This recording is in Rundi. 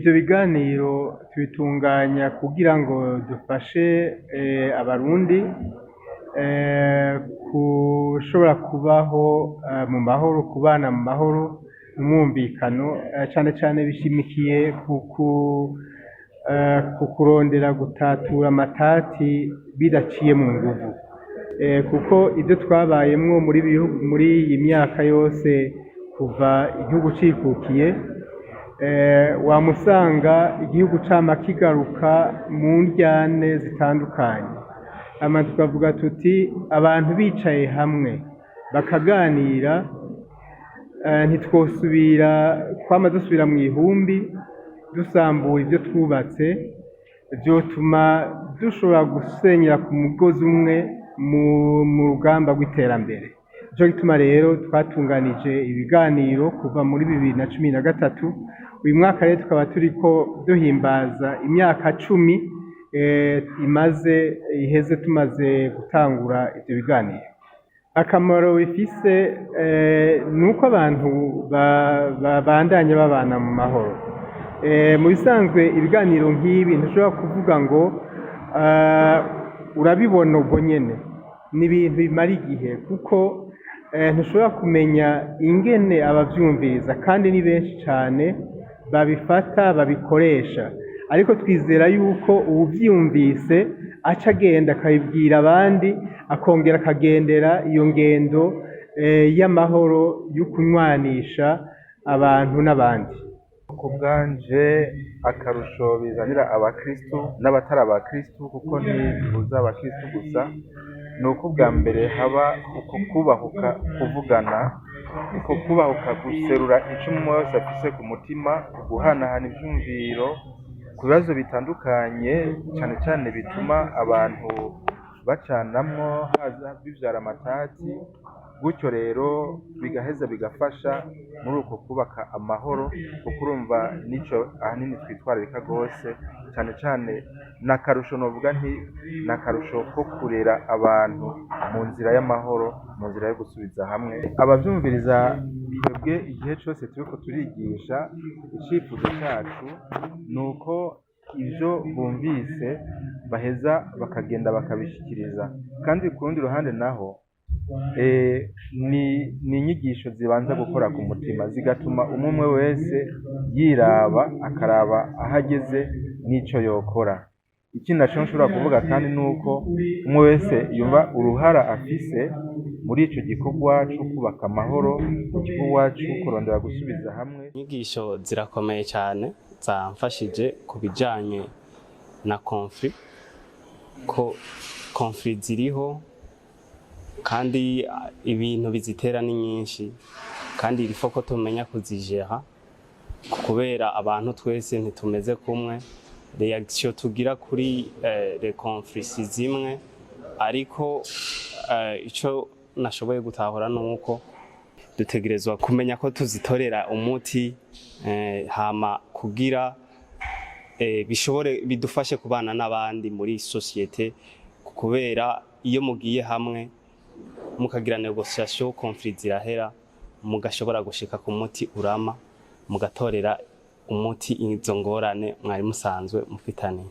Ivyo biganiro tubitunganya kugira ngo dufashe Abarundi gushobora kubaho mu mahoro, kubana mu mahoro, mu mwumvikano, cane cane bishimikiye ku kurondera gutatura amatati bidaciye mu nguvu, kuko ivyo twabayemwo muri iyi myaka yose kuva igihugu cikukiye, wamusanga igihugu cama kigaruka mu ndyane zitandukanye. Hama tukavuga tuti abantu bicaye hamwe bakaganira, ntitwosubira kwama dusubira mw'ihumbi dusambura ivyo twubatse, vyotuma dushobora gusenyera ku mugozi umwe mu rugamba rw'iterambere. Nico gituma rero twatunganije ibiganiro kuva muri 2013. Uyu mwaka rero tukaba turiko duhimbaza imyaka 10 imaze iheze tumaze gutangura ivyo biganiro. Akamaro bifise ni uko abantu babandanya babana mu mahoro. Mu bisanzwe ibiganiro nk'ibi ntushobora kuvuga ngo urabibona ubwo nyene, ni ibintu bimara igihe, kuko ntushobora kumenya ingene abavyumviriza, kandi ni benshi cane babifata babikoresha, ariko twizera yuko uwuvyumvise aca agenda akabibwira abandi, akongera akagendera iyo ngendo y'amahoro yo kunywanisha abantu n'abandi. Ku bwanje, akarusho bizanira abakristu n'abatari abakristu, kuko ntibibuza abakristu gusa, ni uko ubwa mbere haba uko kubahuka kuvugana, uko kubahuka guserura ico umwe wese afise ku mutima, guhanahana ivyumviro ku bibazo bitandukanye, cane cane bituma abantu bacanamwo, haza bivyara amatati. Gutyo rero bigaheza bigafasha muri uko kubaka amahoro, kuko urumva nico ahanini twitwararika gose cane cane. N'akarusho novuga nti n'akarusho ko kurera abantu mu nzira y'amahoro, mu nzira yo gusubiza hamwe abavyumviriza. Twebwe igihe cose turiko turigisha, icifuzo cacu ni uko ivyo bumvise baheza bakagenda bakabishikiriza. Kandi ku rundi ruhande naho, ni inyigisho zibanza gukora ku mutima, zigatuma umwe umwe wese yiraba, akaraba aho ageze n'ico yokora. Ikindi naco nshobora kuvuga kandi ni uko umwe wese yumva uruhara afise muri ico gikorwa co kubaka amahoro, igikorwa co kurondera gusubiza hamwe. Inyigisho zirakomeye cyane, zamfashije ku bijyanye na conflit, ko conflit ziriho kandi ibintu bizitera ni nyinshi, kandi il faut ko tumenya kuzijera, kubera abantu twese ntitumeze kumwe, réaction tugira kuri les conflits si zimwe. Ariko ico nashoboye gutahura nuko dutegerezwa kumenya ko tuzitorera umuti, hama kugira bishobore bidufashe kubana n'abandi muri société, kubera iyo mugiye hamwe mukagira négociation, conflit zirahera, mugashobora gushika ku muti urama, mugatorera umuti izo ngorane mwari musanzwe mufitaniye.